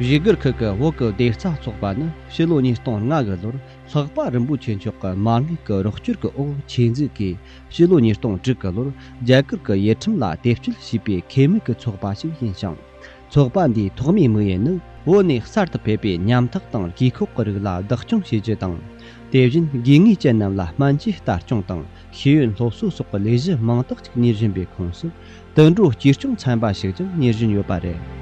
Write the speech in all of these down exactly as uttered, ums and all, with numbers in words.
བཞུགས་སྒར་ཁུལ་གྱི་བོད་ཀྱི་སྡེ་རྩ་ཚོགས་པ་ནི་ཕྱི་ལོ་ཉིས་སྟོང་ལྔ་གི་ལོར་ལྷག་པ་རིན་པོ་ཆེ་མཆོག་གི་མ་དངུལ་གྱི་རོགས་སྐྱོར་གྱི་འོག་ཆེད་འཛུགས་ཀྱིས། ཕྱི་ལོ་ཉིས་སྟོང་དྲུག་གི་ལོར་རྒྱ་གར་གྱི་ཡུལ་ཁྲིམས་ལ་དེབ་སྐྱེལ་བྱས་པའི་ཁེ་མེད་ཀྱི་ཚོགས་པ་ཞིག་ཡིན་ཞིང་། ཚོགས་པ་འདིའི་ཐོག་མའི་དམིགས་ཡུལ་ནི། བོད་ནས་གསར་དུ་ཕེབས་པའི་ཉམ་ཐག་དང་རྒས་འཁོགས་ཀྱི་རིགས་ལ་བདག་སྐྱོང་བྱེད་རྒྱུ་དང་། དེ་བཞིན་དགོས་ངེས་ཅན་རྣམས་ལ་སྨན་བཅོས་ལྟ་སྐྱོང་དང་ཤེས་ཡོན་སློབ་གསོ་སོགས་ཀྱི་ལས་གཞི་མང་དག་ཅིག་གཉེར་བཞིན་པའི་ཁོངས་སུ། དུད་འགྲོ་གཅེས་སྐྱོང་ཚན་པ་ཞིག་ཀྱང་གཉེར་བཞིན་ཡོད་པ་རེད།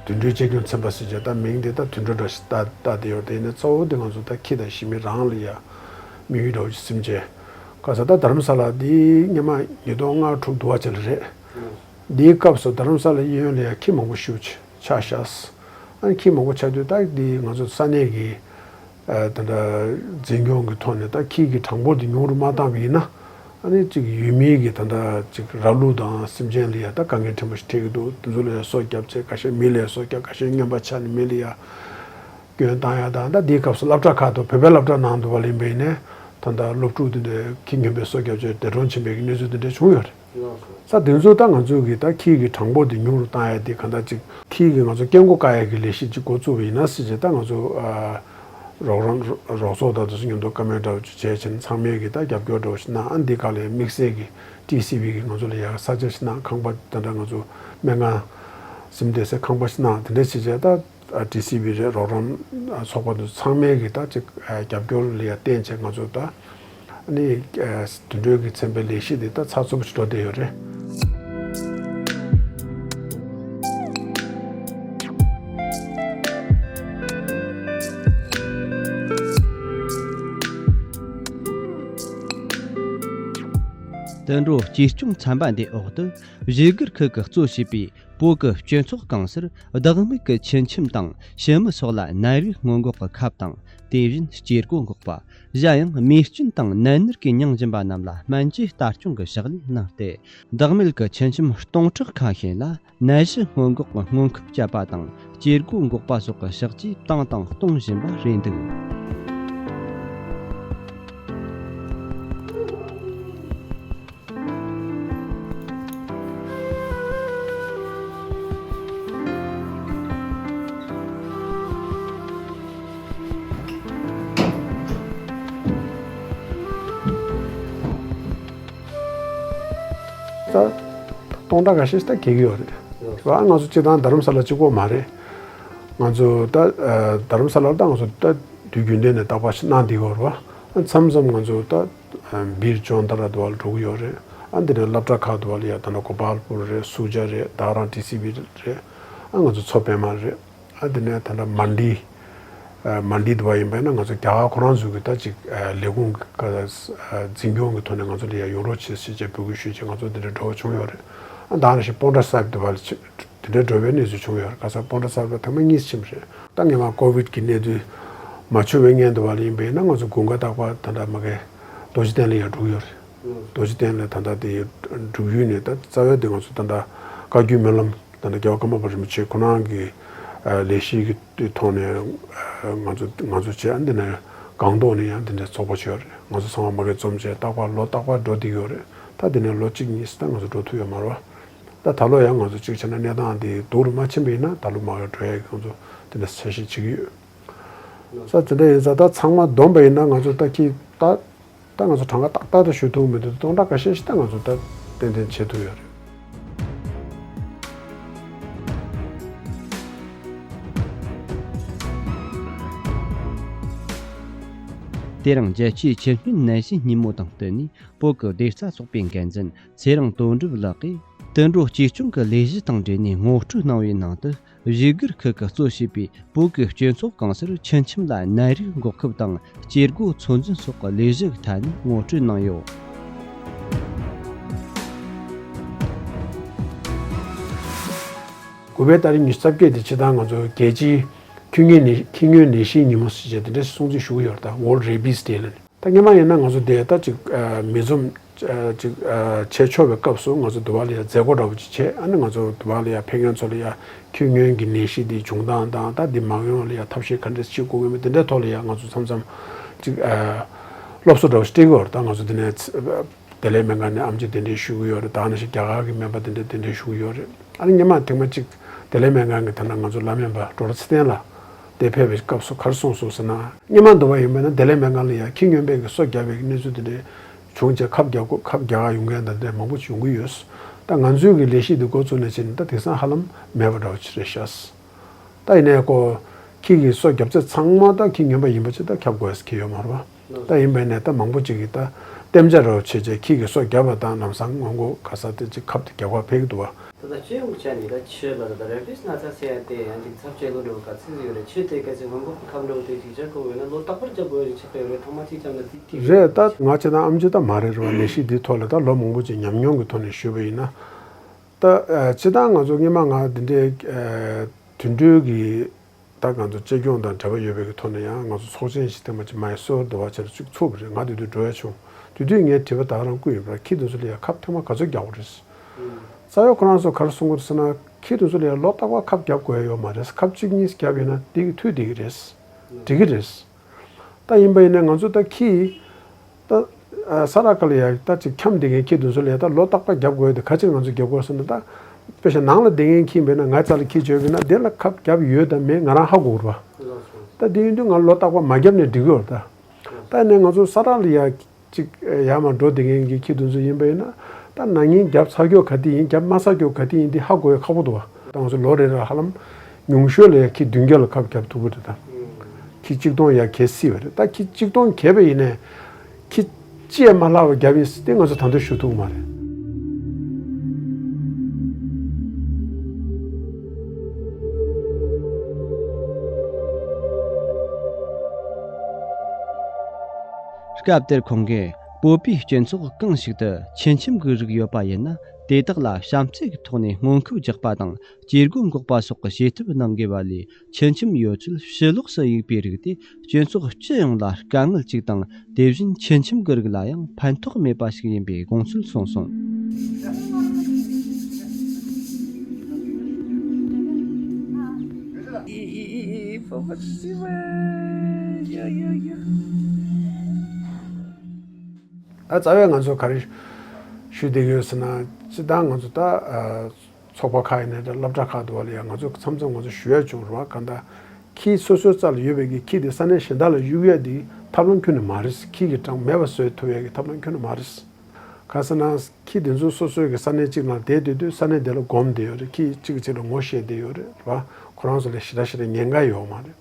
དུད་འགྲོའི་གཅེས་སྐྱོང་ཚན་པ་ཟེར་བྱས་ད་མིང་དེ་ད་དུད་འགྲོ་འདྲ་ཞིག་བཏགས་བཏགས་བསྡད་ཡོད་རེད། དེ་ནས་གཙོ་བོ་དེ་ང་ཚོ་ད་ཁྱི་དང་ཞི་མི་རང་ལ་ཡ་དམིགས་ཡུལ་འདྲ་བོ་ཞིག་སེམས་ཅན། ག་ས་ད་རྡ་རམ་ས་ལ་འདི་སྔོན་མ་ཉིས་སྟོང་ལྔ་དྲུག་དུ་བ་ཅན་ལ་རེད། འདིའི་སྐབས་སུ་རྡ་རམ་ས་ལ་གཡས་གཡོན་ལ་ཡ་ཁྱི་མང་པོ་ཞིག་ཆགས་ཤག་ཨ་ནི་ཁྱི་མང་པོ་ཆགས་དུས་ད་འདི་ང་ཚོ་ས་གནས་ཀྱི་ད་ལྟ་འཛིན་སྐྱོང་གི་ཐོག་ནས་ད་ཁྱི་གི་གྲངས་འབོར་དེ་ཉུང་རུ་མ་བཏང་བ་ཡིན་ན། ཨ་ནི་གཅིག་ཡུལ་མིའི་གི་ད་ལྟ་གཅིག་ར་ལུག་དང་སེམས་ཅན་ལ་ཡ་ད་དཀའ་ངལ་ཕྲན་བུ་ཞིག་འཕྲད་ཀྱི་འདུག་དེ་ཚོ་ལ་ཡ་སྲོག་སྐྱོབ་ཆེད་ཁ་ཤས་མི་ལ་ཡ་སྲོག་སྐྱོབ། ཁ་ཤས་རྔོན་པ་ཆགས་ནས་མི་ལ་ཡ་སྐྱོན་བཏང་ཡ་དང་། ད་འདིའི་སྐབས་སུ་སློབ་གྲྭ་ཁག་ཏུ་བོད་པའི་སློབ་གྲྭ་ནང་དུ་བ་ལེན་པའི་ནས་ད་ལྟ་སློབ་ཕྲུག་དེ་འདྲའི་ཁྱི་རྔོན་པའི་སྲོག་སྐྱོབ་ཆེད་འདས་གྲོངས་ཕྱིན་པའི་གནས་ཚུལ་དེ་འདྲ་བྱུང་ཡོད་རེད། ས་དེ་ཚོ་ད་ང་ཚོའི་གི་ད་ཁྱི་གི་གྲངས་འབོར་དེ་ཉུང་རུ་བཏང་ཡ་དེ་གང་ལྟར་ཅིག་ཁྱི་གི་ང་ཚོ་སྐད་འགོག་བཀག་ཡ་གི་ལས་གཞི་ཅིག་འགོ་བཙུགས་པ་ཡིན་ན་ཟེར་བྱས་ད་ང་ཚོ་ཨ་རོགས་རམ་རོགས་ཚོགས་དང་དེ་ཚོ་མཉམ་དུ་བཀའ་མོལ་འདྲ་བོ་ཅིག་བྱས་བྱས་ནས་ཚང་མས་གི་ད་རྒྱབ་སྐྱོར་འདྲ་བོ་ཞིག་གནང་། ཨ་འདི་ག་ལས་དམིགས་བསལ་གི་ཊི་སི་བི་གི་ང་ཚོ་ལ་ཡ་ས་ཆ་ཞིག་གནང་། ཁང་པ་དེ་འདྲ་ང་ཚོ་སྨན་ཁང་ཟིན་བསྡད་སའི་ཁང་པ་ཞིག་གནང་། དེ་འདྲ་བྱས་བྱས་ད་ཊི་སི་བི་རེད། རོགས་རམ་ཚོགས་པ་དེ་ཚོ་ཚང་མས་གི་ད་ཅིག་རྒྱབ་སྐྱོར་ལ་ཡ་བརྟེན་བྱས་ང་ཚོ་ད། ཨ་ནི་དུད་འགྲོའི་གི་ཚན་པའི་ལས་གཞི་འདི་ད་ཚགས་ཚུད་པོ་ཞིག་འགྲོ་བསྡད་ཡོད་རེད། དུད་འགྲོ་གཅེས་སྐྱོང་ཚན་པ་འདིའི་འོག་ཏུ་བཞུགས་སྒར་ཁུལ་གྱིས་གཙོ་བྱས་པའི་བོད་ཀྱི་སྤྱི་ཚོགས་གང་སར་བདག་མེད་ཀྱི་ཆུ་ཁྱིམ་དང་ཞི་མི་སོགས་ལ་ནད་རིགས་སྔོན་འགོག་གི་ཁབ་དང་། དེ་བཞིན་སྐྱེ་སྒོ་འགོག་པ། གཞན་ཡང་རྨས་སྐྱོན་དང་ནད་མནར་གྱིས་མྱངས་བཞིན་པ་རྣམས་ལ་སྨན་བཅོས་ལྟ་སྐྱོང་གི་ཕྱག་ལས་གནང་སྟེ། བདག་མེད་ཀྱི་ཆུ་ཁྱིམ་སྟོང་ཕྲག་ཁ་ཤས་ལ་ནད་གཞི་སྔོན་འགོག་གི་སྔོན་ཁབ་བཅད་པ་དང་སྐྱེ་སྒོ་འགོག་པ་སོགས་ཀྱི་ཕྱག་བྱས་བཏང་དང་གཏོང་བཞིན་པ་རེད་འདུག་ད་སྟོང་ཕྲག་ཁ་ཤས་ཤིག་ད་གྱེས་ཀྱི་ཡོད་རེད། ཡོད། ང་ཚོ་སྤྱིར་བཏང་རྡ་རམ་ས་ལ་གཅིག་པོ་མ་རེད། ང་ཚོ་ད་རྡ་རམ་ས་ལར་ད་ང་ཚོ་ད་དུས་རྒྱུན་ལྡན་ནས་རྟག་པར་ཞིག་གནང་བསྡད་ཡོད་རེད་བ། མཚམས་མཚམས་ང་ཚོ་ད་སྦིར་ཅོན་ཏ་ར་དུ་བ་ལ་འགྲོ་གི་ཡོད་རེད། ཨ་འདི་ནས་སློབ་གྲྭ་ཁག་དུ་བ་ལ་ཡ་ད་ནི་གོ་པལ་པུར་རེད། སུ་ཇ་རེད། ད་རང་ཊི་སི་བི་རེད། ཨ་ང་ཚོ་མཚོ་པདྨ་རེད། ཨ་དེ་ནས་ད་ལྟ་མན་ཌི། ཨ་མན་ཌི་དུ་བ་ཡིན་པ་ཡིན་ན་ང་ཚོ་རྒྱ་གར་ཁོ་རང་ཚོའི་གི་ད་ཅིག་ཨ་ལས་ཁུངས་ཀྱི་ཨ་འཛིན་སྐྱོང་གི་ཐོག་ནས་ང་ཚོ་འདི་ཡ་ཡོང་རོགས་བྱེད་ཟེར་བྱས་འབོད་སྐུལ་ཞུས་བྱས་ང་ཚོ་འདི་འདྲ་འགྲོ་བ་བྱུང་ཡོད་རེད། ཨ་ད་ནང་བཞིན་པོན་ཏྲ་སཱ་ཧིབ་དུ་བ་ལ་ཕྱིན་དེ་འདྲའི་འགྲོ་བའི་གནས་ཚུལ་བྱུང་ཡོད་རེད། ག་ས་པོན་ཏྲ་སཱ་ཧིབ་ལ་ཐེངས་མ་གཉིས་ཕྱིན་པ་རེད། ད་སྔོན་མ་ཀོ་བིད་ཀྱི་གནས་ཚུལ་མ་བྱུང་བའི་སྔོན་དུ་བ་ལ་ཡིན་པ་ཡིན་ན་ང་ཚོ་དགུན་ཁ་རྟག་པར་ད་ལྟ་མ་གི་རྡོ་རྗེ་གདན་ལ་ཡ་འགྲོ་གི་ཡོད་རེད། རྡོ་རྗེ་གདན་ལ་ད་ལྟ་དེ་འགྲུལ་བཞུད་ནས་ད་རྩ་བའི་དེ་ང་ཚོ་ད་ལྟ་བཀའ་བརྒྱུད་སྨོན་ལམ། ད་ལྟ་རྒྱལ་བ་ཀརྨ་པ་རིན་པོ་ཆེ་ཁོ་རང་གི་ལས་གཞི་གི་ཐོག་ནས་ང་ཚོ་ང་ཚོ་བྱས། ཨ་འདི་ནས་སྒང་ཏོག་ནས་ཡང་འདི་འདྲའི་ཚོགས་པ་བྱས་ཡོད་རེད། ང་ཚོ་ཚང་མ་མ་གི་འཛོམས་བྱས་རྟག་པར་ལོ་རྟག་པར་འགྲོ་བསྡད་ཡོད་རེད། ད་འདི་ནས་ལོ་གཅིག་གཉིས་ད་ང་ཚོ་འགྲོ་ཐུབ་ཡོད་མ་རེད་བ། ད་ད་ལོ་ཡང་ང་ཚོ་གཅིག་བྱས་ན་གནས་སྟངས་འདི་སྡུག་རུ་མ་ཕྱིན་པ་ཡིན་ན་ད་ལོ་མ་གི་འགྲོ་ཡ་གི་ང་ཚོ་འདི་འདྲ་འཆར་གཞི་བྱེད་ཀྱི་ཡོད། ས་དེ་འདྲ་ཡིན་ཙང་ད་ཚང་མ་བསྡོམས་པ་ཡིན་ན་ང་ཚོ་ད་ཁྱི་ད། ད་ང་ཚོ་གྲངས་ཀ་ཏག་ཏག་ཏུ་ཞུ་ཐུབ་མི་འདུག་སྟོང་ཕྲག་ཁ་ཤས་ཤིག་ད་ང་ཚོ་ད་ཏན་ཏན་བྱེད་ཐུབ་ཡོད་རེད། དེ་རིང་རྒྱལ་སྤྱིའི་ཆུ་སྨན་ནད་གཞི་ཉིན་མོ་དང་བསྟུན་ནས་བོད་ཀྱི་སྡེ་རྩ་ཚོགས་པའི་འགན་འཛིན་ཚེ་རིང་དོན་གྲུབ་ལགས་ཀྱིས་དུད་འགྲོ་གཅེས་སྐྱོང་གི་ལས་གཞི་དང་འབྲེལ་ནས་ངོ་སྤྲོད་གནང་བའི་ནང་དུ། བཞུགས་སྒར་ཁུལ་གྱིས་གཙོ་བྱས་པའི་བོད་ཀྱི་སྤྱི་ཚོགས་གང་སར་ཆུ་ཁྱིམ་ལ་ནད་རིགས་འགོག་ཁབ་དང་སྐྱེ་སྒོ་ཚོད་འཛིན་སོགས་ཀྱི་ལས་གཞི་གི་ཐད་ནས་ངོ་སྤྲོད་གནང་ཡོད། དགུ་པའི་ཏ་རིག་ཉི་ཤུ་རྩ་བརྒྱད་དེ་སྤྱིར་བཏང་ང་ཚོ་རྒྱལ་སྤྱིའི་ཁྱི་རྔོན་ནད་ཁྱི་རྔོན་ནད་གཞིའི་ཉིན་མོ་ཟེར་བྱས་དེ་འདྲ་སྲུང་བརྩི་ཞུ་གི་ཡོད་རེད། ད་World Rabies Day ལབ་ནས། ད་སྔོན་མ་ཡིན་ན་ང་ཚོ་འདིར་ད་ཅིག་ཨ་མི་འཛོམས་ ཅིག་བྱེད་ཆོག་པའི་སྐབས་སུ་ང་ཚོ་དུ་བ་ལ་ཡ་མཛད་སྒོ་འདྲ་པོ་ཅིག་བྱས། ཨ་ནི་ང་ཚོ་དུ་བ་ལ་ཡ་ཕེབས་མཁན་ཚོ་ལ་ཡ་ཁྱི་སྔོན་གྱི་ནད་གཞི་འདི་བྱུང་སྟངས་དང་། ད་འདི་མ་ཡོང་ལ་ཡ་ཐབས་ཤེས་ག་འདྲས་བྱེད་དགོས་ཀྱི་མིན་དེ་འདྲའི་ཐོག་ལ་ཡ་ང་ཚོ་མཚམས་མཚམས་ཅིག་སློབ་གསོ་འདྲ་པོ་ཞིག་སྤྲད་ཀྱི་ཡོད་རེད། ད་ང་ཚོ་འདི་ནས་བདེ་ལེགས་སྨན་ཁང་ནས་ཨེམ་ཆི་དེ་འདྲས་ཞུ་གི་ཡོད་རེད། ད་ནང་བཞིན་རྒྱ་གར་གྱི་སྨན་པ་དེ་འདྲས་དེ་འདྲས་ཞུ་གི་ཡོད་རེད། ཨ་ནི་སྔོན་མ་ཐེངས་མ་གཅིག་བདེ་ལེགས་སྨན་ཁང་གི་ད་ལྟ་ང་ཚོ་ལམ་སྨན་པ་ཌོག་ཊར་ཚེ་བརྟན་ལགས་དེ་ཕེབས་པའི་སྐབས་སུ་ག་རེ་གསུངས་སོང་ཟེར་ན། སྔོན་མ་འདུག་པ་ཡིན་པ་ན་བདེ་ལེགས་སྨན་ཁང་ལ་ཡ་ཁྱི་སྔོན་པས་ཀྱི་སོ་བརྒྱབ་པའི་གནས་ཚུལ་དེ་འདྲས་བྱུང་བྱས་ཁབ་རྒྱག་དགོས། ཁབ་རྒྱག་ག་ཡོང་མཁན་ད་ལྟ་མང་པོ་ཅིག་ཡོང་གི་ཡོད། ད་ང་ཚོའི་གི་ལས་གཞི་འདི་འགོ་བཙུགས་ནས་བྱས་ནས་ད་དེང་སང་ཧ་ལམ་མེད་པ་འདྲ་པོ་ཅིག་རེད་ཤག་ད་ཡིན་ནའི་ཁོ་ཁྱི་གི་སོ་བརྒྱབ་ཚད་ཚང་མ་ད་ཁྱི་སྔོན་པ་ཡིན་པ་ཅིག་ད་ཁྱབ་དགོས་ཟེར་གྱི་ཡོད་མ་རེད་པ། ད་ཡིན་པ་ཡིན་ནའི་ད་མང་པོ་ཅིག་གིས་ད་གཏན་འཇགས་འདྲ་པོ་བྱས་བྱས་ཁྱི་གི་སོ་བརྒྱབ་པ་དང་ལམ་སང་སྔོན་འགོག་ག་ས་དེ་ཅིག་ཁབ་དེ་རྒྱག་པར་ཕེབས་ཀྱི་འདུག་པ། ད་ལྟ་སྤྱི་ཡོངས་ཀྱི་ཆ་ནས་ད་ཁྱི་ལ་ད་ལྟ་རེ་བིས་ན་ཚ་ཟེར་ཡ་དེ་ཡང་ཅིག་ཚབས་ཆེ་ལོ་འགྲོ་ག་ཚིག་ཡོད་རེད། ཁྱི་དེ་གལ་སྲིད་སྔོན་འགོག་གི་ཁབ་འདྲ་པོ་དེ་ཅིག་རྒྱག་དགོས་ཡོད་ན་ལོ་རྟག་པར་རྒྱག་དགོས་ཡ་ཅིག་ཆགས་ཀྱི་ཡོད་རེད། ཐེངས་མ་གཅིག་བརྒྱབ་ན་དེ་ཅིག་རེད། ད་ང་བྱས་ན་ཨེམ་ཆི་ད་མ་རེད་ར་བ། ནད་གཞི་འདིའི་ཐོག་ལ་ད་ལོ་མང་པོ་ཅིག་ཉམས་མྱོང་གི་ཐོག་ནས་ཞུས་པ་ཡིན་ན། ད་ཨ་སྤྱིར་བཏང་ང་ཚོ་སྔོན་མ་ང་འདི་འདྲའི་ཨ་དུད་འགྲོའི་གི་ད་ང་ཚོ་གཅེས་སྐྱོང་དང་འབྲེལ་བ་ཡོད་པའི་གི་ཐོག་ནས་ཡང་ང་ཚོ་ཚོགས་ཆེན་ཞིག་ཐེངས་མ་གཅིག་མ་ཡི་སོ་དུ་བ་ཆེར་ཅིག་ཚུགས་པ་རེད། ང་དེ་དུས་འགྲོ་ཡ་བྱུང་། དེ་དུས་ངས་དྲིས་པ་ད་ག་རང་བསྐུར་ཡོད་པ་རེད། ཁྱི་དེ་ཚོ་ལ་ཡ་ཁབ་ཐེངས་མ་ག་ཚོད་རྒྱག་དགོས་རེད། རྩ་བའི་ཁོ་རང་ཚོ་ག་རེ་གསུང་གི་འདུག་ཟེར་ན། ཁྱི་དེ་ཚོ་ལ་ཡ་ལོ་རྟག་པར་ཁབ་རྒྱག་དགོས་ཡ་ཡོད་མ་རེད། ཁབ་གཅིག་གཉིས་རྒྱབ་ཡིན་ན་དེ་གི་འཐུས་བསྡད་ཀྱི་རེད། འགྲིག་གི་རེད། ད་ཡིན་པ་ཡིན་ན་ང་ཚོ་ད་ཁྱི་ད་ཨ་ས་ར་ཁ་ལ་ཡ་ད་ཅིག་འཁྱམས་བསྡད་མཁན་ཁྱི་དེ་ཚོ་ལ་ཡ་ད་ལོ་རྟག་པར་རྒྱབ་དགོས་ཡ་དེ་ག་ཅིར་ང་ཚོ་རྒྱབ་དགོས་ཟེར་ན། ད་དཔེ་བཞག་ནང་ལ་བསྡད་མཁན་ཁྱི་ཡིན་པ་ཡིན་ན་ང་རྩ་ལ་ཁྱི་བྱོས་པ་ཡིན་ན་དེ་ལ་ཁབ་རྒྱབ་ཡོད་དང་མེད་ང་རང་ཧ་གོ་གི་རེད་པ། ད་དེ་ཡིན་དུས་ང་ལོ་རྟག་པར་མ་རྒྱབ་ནས་འགྲིག་གི་ཡོད་རེད་ད། ད་ནས་ང་ཚོ་ས་ར་ལ་ཡ་ཅིག་ཡར་མར་འགྲོ་བསྡད་མཁན་གྱི་ཁྱི་དེ་ཚོ་ཡིན་པ་ཡིན་ན། ད་ན་ནིང་རྒྱབ་ཚར་རྒྱུ་ག་དེ་ཡིན། རྒྱབ་མ་ཚར་རྒྱུ་ག་དེ་ཡིན། འདི་ཧ་གོ་ཡ་ཁག་པོ་འདུག་པ། ད་ང་ཚོ་ལོ་རེ་རེ་ཧ་ལམ་ཉུང་ཤོས་ལ་ཡ་ཁྱི་བདུན་བརྒྱ་ལ་ཁབ་རྒྱབ་ཐུབ་ཀྱི་རེད་ད། ཁྱི་གཅིག་སྟོང་ཡ་གྱེས་སྲིད་པ་རེད། ད་ཁྱི་གཅིག་སྟོང་གྱེས་པ་ཡིན་ནའི་ཁྱི་གཅིག་ཡ་མ་ལྷག་པ་རྒྱབ་ཡིན་ཟེར་དེ་ང་ཚོ་ད་དུང་ཞུ་ཐུབ་ཀྱི་མ་རེད། སྐབས་དེར་ཁོང་གིས་བོད་པའི་སྤྱི་ཚོགས་གང་ཞིག་ཏུ་ཆུ་འཁྱམ་གྱི་རིགས་ཡོད་པ་ཡིན་ན། དེ་དག་ལ་བྱམས་བརྩེ་གི་ཐོག་ནས་སྔོན་ཁབ་རྒྱག་པ་དང་སྐྱེ་སྒོ་འགོག་པ་སོགས་ཀྱི་བྱེད་ཐབས་གནང་དགོས་པ་ལས། ཆུ་འཁྱམ་ཡོད་ཚུལ་ཕྱི་ལོགས་སུ་གཡུགས་པའི་རིགས་དེ་སྤྱི་ཚོགས་སྤྱི་ཡོངས་ལ་དཀའ་ངལ་གཅིག་དང་། དེ་བཞིན་ཆུ་འཁྱམ་གྱི་རིགས་ལ་ཡང་ཕན་ཐོགས་མེད་པ་ཞིག་ཡིན་པའི་དགོངས་ཚུལ་གསུངས་སོང་། ཨ་རྩ་བའི་ང་ཚོ་ག་རེ་ཞུ་བསྡད་ཀྱི་ཡོད་ཟེར་ན། སྤྱིར་བཏང་ང་ཚོ་ད་ཨ་ཚོགས་པ་ཁག་ཡིན་ནའི་འདྲ། སློབ་གྲྭ་ཁག་ཏུ་བ་ལ་ཡང་ང་ཚོ་མཚམས་མཚམས་ང་ཚོ་ཞུ་ཡ་བྱུང་རེད་པ། གང་ལྟར་ཁྱི་སོ་སོའི་རྩ་ལ་ཡོད་པའི་གི་ཁྱི་དེ་ས་གནས་གཞན་དག་ལ་གཡུག་ཡ་དེ་ཐབས་ལམ་ཁྱོན་ནས་མ་རེད། ཁྱི་གི་གྲངས་མེད་པ་བཟོ་ཐུབ་ཡ་གི་ཐབས་ལམ་ཁྱོན་ནས་མ་རེད། གང་ཟེར་ན་ཁྱི་དེ་ཚོ་སོ་སོའི་གི་ས་གནས་གཅིག་ནང་བསྡད་བསྡད་དུས་ས་གནས་དེ་ལ་སྒོམ་བསྡད་ཡོད་རེད། ཁྱི་གཅིག་གིས་གཅིག་ལ་ངོ་ཤེས་བསྡད་ཡོད་རེད་པ། ཁོ་རང་ཚོ་ལ་ཞེ་དྲག་ཞེ་དྲག་ཉེན་ཁ་ཡོད་མ་རེད།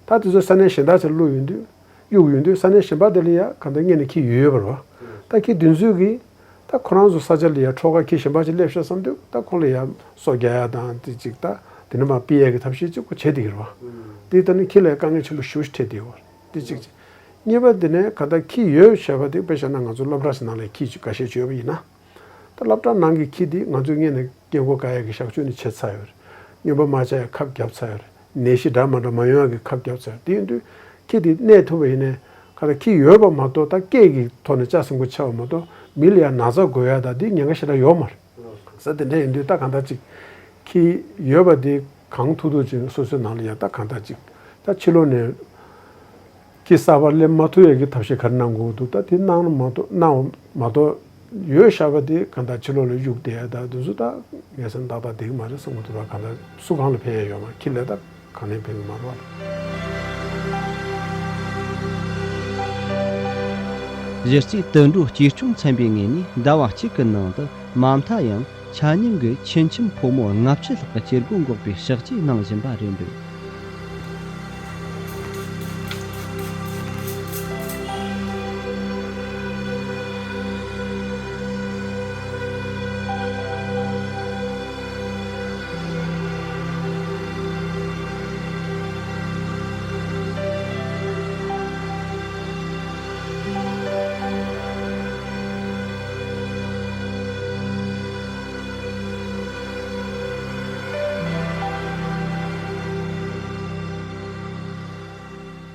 ད་དེ་ཚོ་ས་གནས་གཞན་དག་ཚོར་བླུགས་ཡོང་དུས། གཡུག་ཡོང་དུས་ས་གནས་གཞན་པ་དེ་ལ་ཡ་གང་ལྟར་སྔོན་ནས་ཁྱི་ཡོད་ཡོད་པ་རེད་པ། ད་ཁྱི་དེ་ཚོས་གིས་ད་ཁོ་རང་ཚོ་ས་ཆ་ལ་ཡ་འཕྲོ་ཁ་ཁྱི་གཞན་པ་ཅིག་སླེབས་ཤག་བསམ་དུས། ད་ཁོ་ལ་ཡ་སོ་རྒྱག་ཡ་དང་དེ་གཅིག་ད་དེ་ནས་མར་ཕུད་ཡ་གི་ཐབས་ཤེས་གཅིག་པོ་བྱེད་བསྡད་ཀྱི་རེད་པ། དེ་ལྟ་ནི་ཁྱི་ལ་ཡ་དཀའ་ངལ་ཆེན་པོ་ཞེ་པོ་ཞིག་འཕྲད་བསྡད་ཡོད་པ་རེད། དེ་གཅིག་བྱས། གཉིས་པ་དེ་ནས་གང་ལྟར་ཁྱི་ཡོད་བྱས་པ་དེ། དཔེ་བཞག་ན་ང་ཚོ་སློབ་གྲྭ་ཞིག་ནང་ལ་ཁྱི་ཅིག་འགའ་ཤས་ཅིག་ཡོད་པ་ཡིན་ན། ད་སློབ་གྲྭ་ནང་གི་ཁྱི་དེ་ང་ཚོས་སྔོན་ནས་སྐད་འབོད་བཀག་ཡ་གི་ཤག་ཅིག་ནས་བྱས་ཚར་ཡོད་རེད། རྔོན་པ་མ་བྱས་ཡ་ཁབ་བརྒྱབ་ཚར་ཡོད་རེད། ནད་གཞི་འདྲ་མི་འདྲ་མ་ཡོང་ཡ་གི་ཁབ་བརྒྱབ་ཚར་ཡོད་རེད། དེ་ཡིན་དུས་ཁྱི་དེ་གནས་ཐུབ་པ་ཡིན་ནའི། གང་ལྟར་ཁྱི་ཡོད་པ་མ་གཏོགས་ད་སྐད་ཀྱི་ཐོག་ནས་ལྕགས་སྲིན་པོ་ཆགས་པ་མ་གཏོགས་མི་ལ་ཡ་ན་ཚ་འགོས་ཡ་ད་དེ་ཉེན་ཁ་ཞེ་དྲག་ཡོད་མ་རེད། ས་དེ་འདྲ་ཡིན་དུས་ད་གང་ལྟར་ཅིག་ཁྱི་ཡོད་པ་དེ་གང་ཐུབ་ཐུབ་ཅིག་སོ་སོའི་ནང་ལ་ཡ་ད་གང་ལྟར་ཅིག་ད་ཕྱི་ལོགས་ནས་ཁྱི་གསར་པ་སླེབས་མ་ཐུབ་ཡ་གི་ཐབས་ཤེས་ག་རེ་གནང་དགོས་འདུག་ད་དེ་གནང་མ་གཏོགས་གནང་བ་མ་གཏོགས་ཡོད་བཞག་པ་དེ་གང་ལྟར་ཕྱི་ལོགས་ལ་གཡུགས་བསྡད་ཡ་ད་དེ་ཚོ་ད་ངའི་སེམས་ཏག་ཏག་བསྡད་ཀྱི་མ་རེད་བསམ་གྱི་འདུག་ར། གང་ལྟར་སུ་གང་ལ་ཕན་ཡ་ཡོད་མ་རེད། ཁྱི་ལ་ད་གང་ནས་ཕན་གྱི་མ་རེད་པ། གཞི་རྩའི་དུད་འགྲོ་གཅེས་སྐྱོང་ཚན་པའི་ངོས་ནས་ཟླ་བ་གཅིག་གི་ནང་དུ་མ་མཐའ་ཡང་ཆ་མཉམ་གྱི་ཆུ་འཁྱམ་ཕོ་མོ་ལྔ་བཅུ་ལྷག་གི་སྐྱེ་སྒོ་འགོག་པའི་ཕྱག་རྗེས་གནང་བཞིན་པ་རེད་འདུག་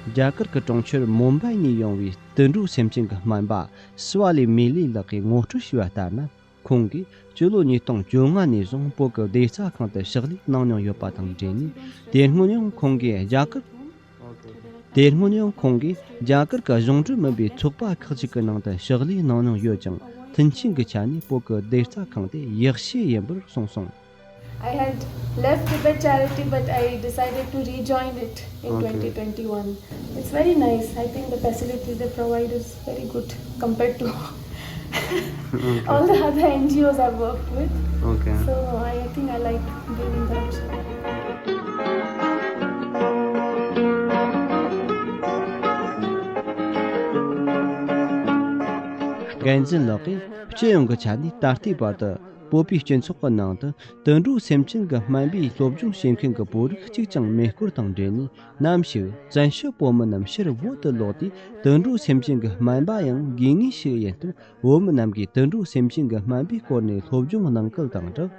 རྒྱ་གར་གྱི་གྲོང་ཁྱེར་མུམ་བྷའི་ནས་ཡོང་བའི་དུད་འགྲོ་སེམས་ཅན་གྱི་སྨན་པ་སི་ཝ་ལི་མི་ལི་ལགས་ཀྱིས་ངོ་སྤྲོད་བྱས་པ་ལྟར་ན། ཁོང་གིས་སྤྱི་ལོ་ཉིས་སྟོང་བཅོ་ལྔ་ནས་བཟུང་བོད་ཀྱི་སྡེ་རྩ་ཁང་དུ་ཕྱག་ལས་གནང་མྱོང་ཡོད་པ་དང་འབྲེལ་ནས། དེ་སྔོན་ཡང་ཁོང་གིས་རྒྱ་གར། དེ་སྔོན་ཡང་ཁོང་གིས་རྒྱ་གར་གྱི་གཞུང་འབྲེལ་མིན་པའི་ཚོགས་པ་ཁག་ཅིག་གི་ནང་དུ་ཕྱག་ལས་གནང་མྱོང་ཡོད་ཅིང་། མཐུན་རྐྱེན་གྱི་ཆ་ནས་བོད་ཀྱི་སྡེ་རྩ་ཁང་དེ་ཡག་ཤོས་ཡིན་པར་གསུངས་སོང་། I had left Tibet Charity, but I decided to rejoin it in Okay. twenty twenty-one. It's very nice. I think the facility they provide is very good compared to Okay. all the other N G Os I've worked with. Okay. So I think I like being in that. འགན་འཛིན་ལགས་ཀྱིས་སྤྱི་ཡོངས་ཀྱི་ཆ་ནས་ད་ལྟའི་བར་དུ་བོད་པའི་སྤྱི་ཚོགས་ཀྱི་ནང་དུ་དུད་འགྲོ་སེམས་ཅན་གྱི་སྨན་པའི་སློབ་སྦྱོང་བྱེད་མཁན་གྱི་བོད་རིགས་གཅིག་ཀྱང་མེད་སྐོར་དང་འབྲེལ་ནས། ནམ་ཞིག་བཙན་བྱོལ་བོད་མི་རྣམས་ཕྱིར་བོད་དུ་ལོག་དུས། དུད་འགྲོ་སེམས་ཅན་གྱི་སྨན་པ་ཡང་དགོས་ངེས་ཤིག་ཡིན་སྟབས། བོད་མི་རྣམས་ཀྱིས་དུད་འགྲོ་སེམས་ཅན་གྱི་སྨན་པའི་སྐོར་ནས་སློབ་སྦྱོང་གནང་སྐབས་དང་སྦྲགས།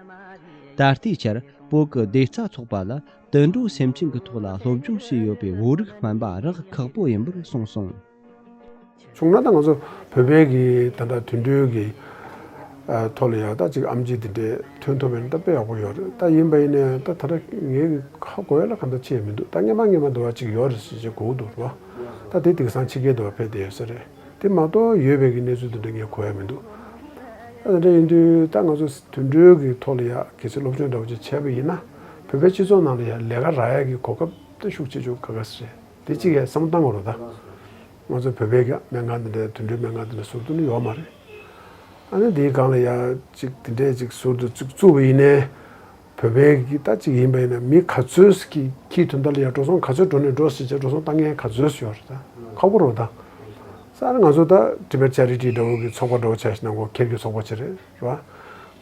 ད་ལྟའི་ཆར་བོད་ཀྱི་སྡེ་རྩ་ཚོགས་པ་ལ་དུད་འགྲོ་སེམས་ཅན་གྱི་ཐོག་ལ་སློབ་སྦྱོང་བྱས་ཡོད་པའི་བོད་རིགས་སྨན་པ་རག་ཁག་པོ་ཡིན་པར་གསུངས་སོང་། བྱུང་ན་ད་ང་ཚོ་བོད་པའི་གི་ད་ལྟ་དུད་འགྲོའི་གི་ཨ་ཐོག་ལ་ཡང་ད་ཅིག་ཨེམ་ཆི་དེ་འདྲས་ཐོན་ཐུབ་པ་ཡིན་ན་ད་དཔེ་ཡག་པོ་ཡོད་རེད། ད་ཡིན་པ་ཡིན་ནའི་ད་ད་ལྟ་ངའི་གི་ཧ་གོ་ཡ་ལ་གང་ལྟར་ཅི་ཡང་མི་འདུག། ད་སྔན་མ་སྔན་མ་འདྲ་བ་ཅིག་ཡོད་རེད་ཟེར་ཅིག་གོ་གི་འདུག་རེད་བ། ད་དེ་དེང་སང་ཕྱི་རྒྱལ་འདྲ་བ་ཕེབས་བསྡད་ཡོད་ས་རེད། དེ་མ་གཏོགས་ཡོད་པའི་གི་གནས་ཚུལ་དེ་འདྲ་ངས་གོ་ཡ་མི་འདུག། ད་དེ་འདྲ་ཡིན་དུས་ད་ང་ཚོ་དུད་འགྲོའི་གི་ཐོག་ལ་ཡ་གལ་སྲིད་སློབ་སྦྱོང་འདྲ་བོ་ཅིག་བྱས་པ་ཡིན་ན། བོད་པའི་སྤྱི་ཚོགས་ནང་ལ་ཡ་ལས་ཀ་རག་ཡ་གི་གོ་སྐབས་ད་ཤུགས་ཆེ་ཆུང་ཁ་ཁ་ཟེར་རེད། དེ་གཅིག་ཡ་བསམ་བློ་བཏང་དགོས་རེད་ད། ང་ཚོ་བོད་པའི་གི་སྨན་ཁང་དེ་འདྲའི་དུད་འགྲོའི་སྨན་ཁང་དེ་འདྲ་ཟུར་དུ་ནི་ཡོད་མ་རེད། ཨ་ནི་དེའི་སྒང་ལ་ཡ་ཅིག་དེ་འདྲའི་ཅིག་ཟུར་དུ་ཅིག་བཙུགས་པ་ཡིན་ནའི། བོད་པའི་གི་ད་ཅིག་ཡིན་པ་ཡིན་ན་མི་ག་ཚོད་ཀྱི་ཁྱི་དོན་དག་ལ་ཡ་འགྲོ་སོང་ག་ཚོད་འགྲོ་ནས་འགྲོ་ཟེར་བྱས་འགྲོ་སོང་བཏང་མཁན་ག་ཚོད་ཡོད་རེད་ད། ཁག་པོ་རེད་ད། ས་ང་ཚོ་ད་Tibet Charity འདྲ་བོ་གི་ཚོགས་པ་འདྲ་བོ་ཆ་བཞག་ན་ཁོ་ཁེར་གྱི་ཚོགས་པ་ཅིག་རེད་རེད་བ།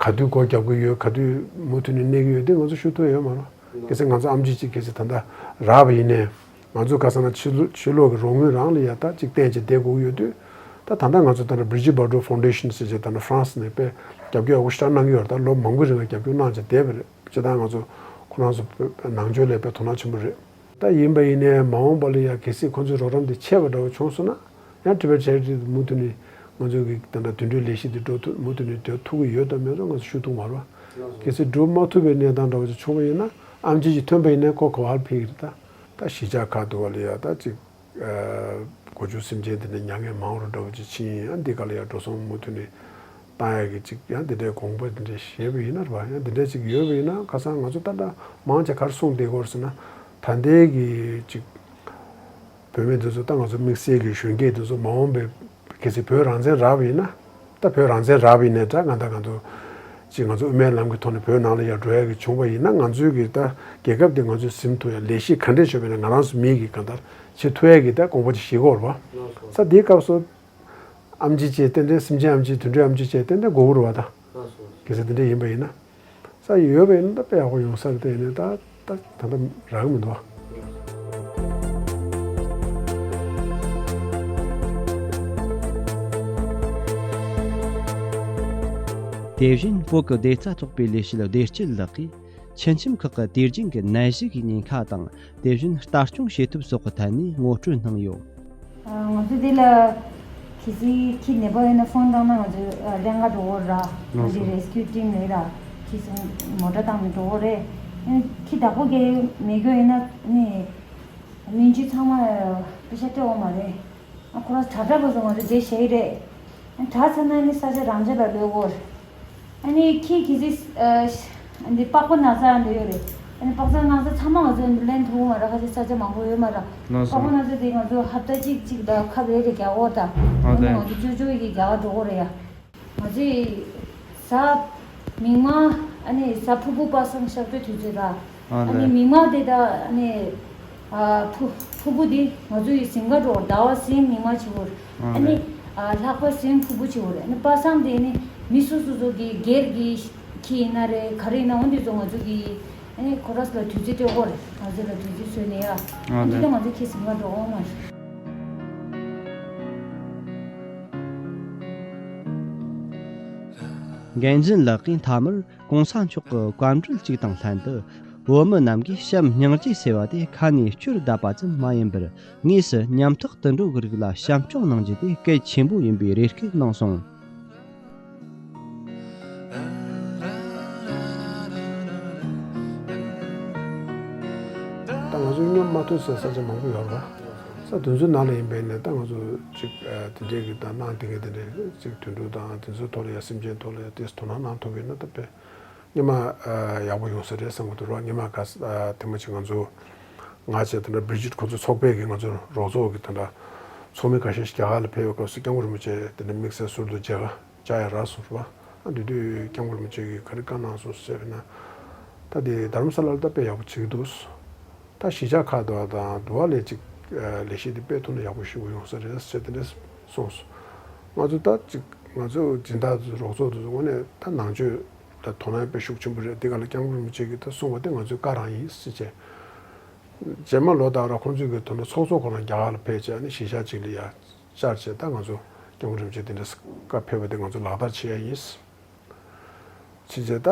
ག་དུས་སྒོ་རྒྱབ་ཀྱི་ཡོད་ག་དུས་མུ་མཐུད་ནས་གནས་ཀྱི་ཡོད་དེ་ང་ཚོ་ཞུ་ཐུབ་ཡོད་མ་རེད། གལ་སྲིད་ང་ཚོ་ཨེམ་ཆི་ཅིག་གལ་སྲིད་ད་ལྟ་རག་པ་ཡིན་ནའི། ང་ཚོ་ཁ་སང་ན་ཕྱི་ལོ་ཕྱི་ལོགས་ཀྱི་རོགས་དངུལ་རང་ལ་ཡ་ད་ཅིག་བརྟེན་བྱས་བསྡད་དགོས་ཀྱི་ཡོད་དུས། ད་ད་ལྟ་ང་ཚོ་ད་ལྟ་Brigitte Bardot Foundation ཟེར་བྱས་ད་ལྟ་ཧྥ་རན་སི་ནས་དཔེ་རྒྱབ་སྐྱོར་ཡག་པོ་ཞེ་དྲག་གནང་གི་ཡོད་རེད། ད་ལོ་མང་པོའི་རིང་ལ་རྒྱབ་སྐྱོར་གནང་བྱས་བསྡད་པ་རེད། སྤྱིར་བཏང་ང་ཚོ་ཁོ་རང་ཚོ་ནང་ཆོས་ལ་དཔེ་དོ་སྣང་ཆེན་པོ་རེད། ད་ཡིན་པ་ཡིན་ནའི་མ་འོངས་པ་ལ་ཡ་གལ་སྲིད་ཁོ་ཚོའི་རོགས་རམ་དེ་ཆད་པ་འདྲ་བོ་བྱུང་སོང་ན། ཡང་Tibet Charity དེ་མུ་མཐུད་ནས་ང་ཚོའི་གི་ད་ལྟ་དུད་འགྲོའི་ལས་གཞི་དེ་འགྲོ་ཐུབ་མུ་མཐུད་ནས་སྡོད་ཐུབ་ཀྱི་ཡོད་དམ་མེད་དམ་ང་ཚོ་ཞུ་ཐུབ་མ་རེད་བ། གལ་སྲིད་འགྲོ་མ་ཐུབ་པའི་གནས་སྟངས་འདྲ་བོ་ཅིག་བྱུང་བ་ཡིན་ན་ཨེམ་ཆི་ཅིག་ཐོན་པ་ཡིན་ན་ཁོ་ག་པར་ཕེབས་ཀྱི་རེད་ད། ད་གཞིས་ཆགས་ཁག་འདུག་བ་ལ་ཡ་ད་ཅིག་ཨ་གོ་ཆུ་སེམས་ཅན་དེ་འདྲ་མྱ་ངན་མང་རུ་འདྲ་བོ་ཅིག་ཕྱིན་ཡིན། ཨ་འདི་ག་ལ་ཡ་འགྲོ་སོང་མུ་མཐུད་ནས་བཏང་ཡ་གི་ཅིག་ཡང་དེ་འདྲའི་དགོངས་པ་དེ་འདྲ་བཞེས་པ་ཡིན་ན་རེད་བ། ཡང་དེ་འདྲ་ཅིག་ཡོད་པ་ཡིན་ན་ཁ་སང་ང་ཚོ་ད་ལྟ་མང་ཆེ་ག་རེ་གསུངས་བསྡད་ཀྱི་ཡོད་རེད་ཟེར་ན། ད་ལྟའི་གི་ཅིག་བོད་མི་དེ་ཚོ་ད་ང་ཚོ་དམིགས་བསལ་གྱི་གཞོན་སྐྱེས་དེ་ཚོ་མ་འོངས་པའི་གལ་སྲིད་བོད་རང་བཙན་རག་པ་ཡིན་ན། ད་བོད་རང་བཙན་རག་པ་ཡིན་ནའི་འདྲ་ང་ད་ང་ཚོ་ཅིག་ང་ཚོ་དབུ་མའི་ལམ་གྱི་ཐོག་ནས་བོད་ནང་ལ་ཡར་འགྲོ་ཡ་གི་བྱུང་བ་ཡིན་ན་ང་ཚོའི་གི་ད་རྒྱལ་ཁབ་དེ་ང་ཚོས་ཟིན་ཐུབ་ཡ་ལས་གཞི་ག་འདྲས་བྱས་པ་ཡིན་ན་ང་རང་ཚོ་མི་གི་གང་ལྟར་བྱེད་ཐུབ་ཡ་གི་ད་དགོངས་པ་ཅིག་བཞེས་ཀྱི་ཡོད་རེད་བ། ས་དེའི་སྐབས་སུ་ཨེམ་ཆི་ཅེས་ཏན་ཏན་སེམས་ཅན་ཨེམ་ཆི་དུད་འགྲོའི་ཨེམ་ཆི་ཅེས་ཏན་ཏན་དགོས་ཀྱི་རེད་བ་ད། གལ་སྲིད་དེ་འདྲས་ཡིན་པ་ཡིན་ན། ས་ཡོད་པ་ཡིན་ན་ད་དཔེ་ཡག་པོ་ཡོང་ས་རེད། དེ་ཡིན་ནའི་ད་ད་ད་ལྟ་རག་གི་མི་འདུག་བ། དེ་བཞིན་བོད་ཀྱི་སྡེ་རྩ་ཚོགས་པའི་ལས་བྱེད་བདེ་སྐྱིད་ལགས་ཀྱིས། ཆུ་ཁྱིམ་ཁག་གི་དུས་རྒྱུན་གྱི་ནད་གཞི་གི་ཉེན་ཁ་དང་། དེ་བཞིན་ལྟ་སྐྱོང་བྱེད་ཐབས་སོགས་ཀྱི་ཐད་ནས་ངོ་སྤྲོད་གནང་ཡོད། ང་ཚོ་འདི་ལ་གལ་སྲིད་ཁྱི་ནད་པ་ཡོད་ན་ཕོན་བཏང་ན་ང་ཚོ་ལྷན་ཁག་འགྲོ་གི་རེད། ང་ཚོ་རེ་སི་ཀིའུ་ཊིམ་རེད་ལ། ཁྱི་སྲུང་མོ་ཊ་བཏང་ནས་འགྲོ་གི་རེད། ཁྱི་བདག་པོ་གལ་མེད་རྒྱུ་ཡིན་ན་ནི་སྨན་བཅོས་ཚང་མ་པེ་ས་སྤྲད་འོང་མ་རེད། ཁོ་རང་དྲག་དྲག་པོ་བཟོ་ང་ཚོ་རྗེས་བཞག་གི་རེད། དྲག་ཚར་ན་ནི་ས་ཆ་རང་ཆ་ལ་ལོས་གོ། ཨ་ནི་ཁྱི་གི་ཚེ་འདི་པགས་པ་ན་ཚ་འདི་ཡོད་རེད། ཨ་ནི་པགས་པ་ན་ཚ་ཚང་མ་ང་ཚོ་ལེན་ཐུབ་མ་ར། ཁ་ཅིག་ས་ཆ་མང་པོ་ཡོད་མ་ར། ལགས་སོ། པགས་པ་ན་ཚ་འདི་ང་ཚོ་ཧབ་ཏ་གཅིག་གཅིག་ལ་ཁབ་རེ་རེ་རྒྱག་འོ་ད། ཨ་ནི་ང་ཚོ་ཅོ་ཅོ་ཡི་གི་རྒྱག་འགྲོ་གོ་རེད་ཡ། ང་ཚོས་གཟའ་མིག་དམར་ཨ་ནི་གཟའ་ཕུར་བུ་པ་སངས་གཤག་པའི་དུས་ཚོད་ལ། ཨ་ནི་མིག་དམར་དེ་དང་ཨ་ནི་ཕུ་ཕུར་བུ་དེ་ང་ཚོ་ཡི་གཟིམ་ཁ་འགྲོ་ཟླ་བ་གཟིམ་མིག་དམར་བྱེད་དགོས། ཨ་ནི་ལྷག་པ་གཟིམ་ཕུར་བུ་བྱེད་དགོས་རེད། ཨ་ནི་པ་སངས་དེ་ནི་མི་སོ་སོ་སོ་གི་སྒེར་གྱི་ཁྱི་ཡིན་ན་རེད། ག་རེ་ཡིན་ན་འོན་དེ་ཚོ་ང་ཚོ་གི་ཨ་ནི་ཁོ་རང་ཚོ་ལ་དུས་ཚོད་སྤྲད་དགོས་རེད། ང་ཚོ་ལ་དུས་ཚོད་བཟོས་ནས་ཡ། ཨ་ནི་དེ་ང་ཚོ་ཁྱི་གཟིམ་ཁ་འགྲོ་འོང་མ་རེད། འགན་འཛིན་ལགས་ཀྱིས་མཐའ་མར་གོང་ས་མཆོག་གི་བཀའ་འཁྲོལ་གཅིག་དང་ལྷན་དུ། བོད་མི་རྣམས་ཀྱིས་བྱམས་སྙིང་རྗེ་ཟེར་བ་དེ་ཁ་ནས་སྐྱོར་བསྡད་པ་ཙམ་མ་ཡིན་པར། དངོས་སུ་ཉམ་ཐག་དུད་འགྲོ་གི་རིགས་ལ་བྱམས་སྐྱོང་གནང་རྒྱུ་དེ་གལ་ཆེན་པོ་ཡིན་པའི་རེ་སྐུལ་གནང་སོང་། ད་ང་ཚོ་སྔོན་མ་ཐུག་ས་ས་ཆ་མང་པོ་ཡོད་རེད་པ། ས་དེ་ཚོའི་ནང་ལ་ཡིན་པས་ནས། ད་ང་ཚོ་ཅིག་ཨ་དེ་འདྲའི་གི་ད་གནང་དེ་གི་དེ་འདྲའི་ཅིག་དུད་འགྲོ་དང་དེ་ཚོའི་ཐོག་ལ་ཡ་སེམས་ཅན་ཐོག་ལ་ཡ་དེ་དོ་སྣང་གནང་ཐུབ་པ་ཡིན་ན། ད་དཔེ་སྔོན་མ་ཨ་ཡག་པོ་ཡོང་ས་རེད་བསམ་གི་འདུག་ར། སྔོན་མ་ག་ས་ཨ་དེ་མ་ཅིག་ང་ཚོ་ང་བཅས་དེ་འདྲ་བི་རི་ཇིད་ཁོ་ཚོ་ཚོགས་པའི་གི་ང་ཚོ་རོགས་ཚོགས་ཀྱི་དེ་འདྲ་ཚོགས་མི་ཁ་ཤས་ཤིག་རྒྱ་གར་ལ་ཕེབས་པའི་སྐབས་སུ་སྐྱབས་མགོན་རིན་པོ་ཆེ་དེ་འདྲ་དམིགས་བསལ་ཟུར་དུ་མཇལ་ཁ་བཅར་ཡ་རག་སོང་རེད་པ། ཨ་དེ་དུས་སྐྱབས་མགོན་རིན་པོ་ཆེ་གིས་ག་རེ་བཀའ་གནང་སོང་ཟེར་བ་ན། ད་དེ་རྡ་རམ་ས་ལ་ལ་ད་དཔེ་ཡག་པོ་བྱེད་ཀྱི་འདུག་ད་གཞིས་ཆགས་ཁག་དུ་དང་དུ་བ་ལས་ཅིག་ལས་གཞི་དེ་དཔེ་ཐུགས་ན་ཡག་པོ་ཞེ་པོ་ཡོང་ས་རེད་ཟེར་དེ་འདྲ་གསུངས་སོང་། ང་ཚོ་ད་ཅིག་ང་ཚོ་སྦྱིན་བདག་ཚོ་རོགས་ཚོགས་དེ་ཚོ་དངོས་གནས་ད་ནང་ཆོས་ལ་དོ་སྣང་དཔེ་ཤུགས་ཆེན་པོ་རེད། དེ་ག་ལ་སྐྱབས་མགོན་རིན་པོ་ཆེ་གིས་ད་གསུངས་པ་དེ་ང་ཚོའི་བཀའ་རང་ཡིན་ཟེར་བྱས། རྗེས་མ་ལོ་ལྟར་ར་ཁོང་ཚོས་གི་དོན་དུ་ཚོགས་གཙོ་ཁོ་རང་རྒྱ་གར་ལ་ཕེབས་བྱས་ནས་གཞིས་ཆགས་གཅིག་ལ་ཡ་བཅར་བྱས། ད་ང་ཚོ་སྐྱབས་མགོན་རིན་པོ་ཆེ་དེ་འདྲ་བཀའ་ཕེབས་པ་དེ་ང་ཚོ་ལག་བསྟར་བྱེད་ཡ་ཡིན། བྱས་བྱས་ད་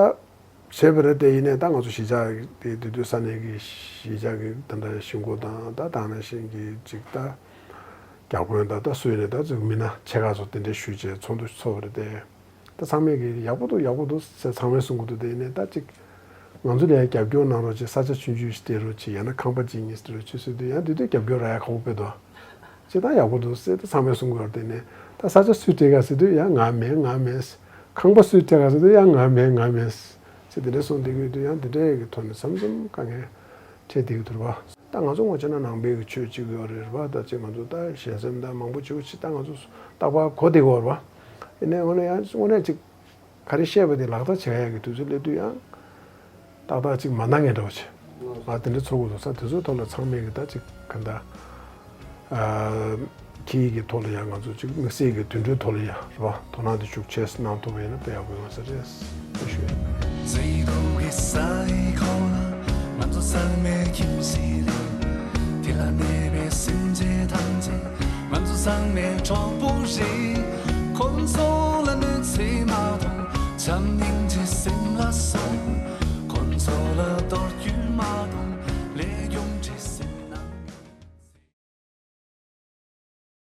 བྱས་པ་རེད་དེ། ཡིན་ནའི་ད་ང་ཚོ་གཞིས་ཆགས་དེ་དེ་དུས་ས་གནས་ཀྱི་གཞིས་ཆགས་ཀྱི་དེ་འདྲ་གཞིས་འགོ་དང་། ད་དེ་ནང་བཞིན་གྱི་ཅིག་ད་བརྒྱ་དཔོན་དང་ད་སུ་ཡིན་ནའི་ད་ཅིག་མི་སྣ་ཆེ་ཁག་ཚོ་དེ་འདྲ་ཞུས་བྱས་ཚོགས་འདུ་ཚོགས་པ་རེད་དེ། ད་ཚང་མས་ཀྱི་ཡག་པོ་འདུག་ཡག་པོ་འདུག་ཟེར་ཚང་མས་གསུང་གི་འདུག་དེ་ཡིན་ནའི་ད་ཅིག་ང་ཚོ་ལ་ཡང་རྒྱབ་སྐྱོར་གནང་རོགས་བྱེད། ས་ཆ་ཆུང་ཆུང་ཞིག་སྤྲད་རོགས་བྱེད། ཡང་ན་ཁང་པ་གཅིག་གཉིས་སྤྲད་རོགས་བྱེད་ཟེར་དུས། ཡང་དེ་དུས་རྒྱབ་སྐྱོར་རག་ཡ་ཁག་པོ་དཔེ་འདུག་ཅེས་ད་ཡག་པོ་འདུག་ཟེར་ད་ཚང་མས་གསུང་གི་ཡོད་རེད། དེ་ནས་ད་ས་ཆ་སུས་སྤྲད་ག་ཟེར་དུས། ཡང་ང་མིན་ང་མིན། ཁང་པ་སུས་སྤྲད་ག་ཟེར་དུས། ཡང་ང་མིན་ང་མིན་ཟེར་དེ་འདྲ་གསུངས་བསྡད་ཀྱི་ཡོད་དུས། ཡང་དེ་འདྲའི་གི་ཐོག་ནས་མཚམས་མཚམས་དཀའ་ངལ་འཕྲད་བསྡད་ཀྱི་འདུག་རེད་པ། ད་ང་ཚོ་ངོ་ཆ་ན་ནང་པའི་གི་ཆོས་གཅིག་ཡོད་རེད་པ། ད་ཅིག་ང་ཚོ་ད་ཞལ་འཛོམས་ད་མང་པོ་བྱེད་དགོས་ཅིག་ད་ང་ཚོ་རྟག་པར་གོ་བསྡད་ཀྱི་ཡོད་རེད་པ། ཡིན་ནའི་དངོས་གནས་ཡང་དངོས་གནས་ཅིག་ག་རེ་བཤད་པ་དེ་ལག་བསྟར་བྱེད་ཡག་གི་དུས་ཚོད་སླེབས་དུས་ཡང་ཏག་ཏག་ཅིག་མ་གནང་མཁན་འདྲ་བོ་བྱས། ཨ་དེ་འདྲ་ཚོར་གྱི་འདུག་ས། དེ་ཚོའི་ཐོག་ལ་ཚང་མས་གི་ད་ཅིག་ག་འདྲ་ཨ་ཁྱི་གི་ཐོག་ལ་ཡང་ང་ཚོ་ཅིག་དམིགས་བསལ་གྱི་དུད་འགྲོའི་ཐོག་ལ་ཡང་རེད་པ། དོ་སྣང་དེ་ཤུགས་ཆེ་གནང་ཐུབ་པ་ཡིན་ན་དཔེ་ཡག་པོ་ཡོང་ས་རེད། ཞུ། མཛེས་སྡུག་གི་ས་ཡི་འཁོར་ལ་ང་ཚོ་ཚང་མའི་ཁྱིམ་གཞིས་རེད། དེ་ལ་གནས་པའི་སེམས་ཅན་ཐམས་ཅད་ང་ཚོ་ཚང་མའི་གྲོགས་པོ་རེད། ཁོང་ཚོ་ལ་གནོད་འཚེ་མ་གཏོང་། བྱམས་སྙིང་རྗེ་སེམས་ལ་སོང་། ཁོང་ཚོ་ལ་གཏོར་རྒྱུ།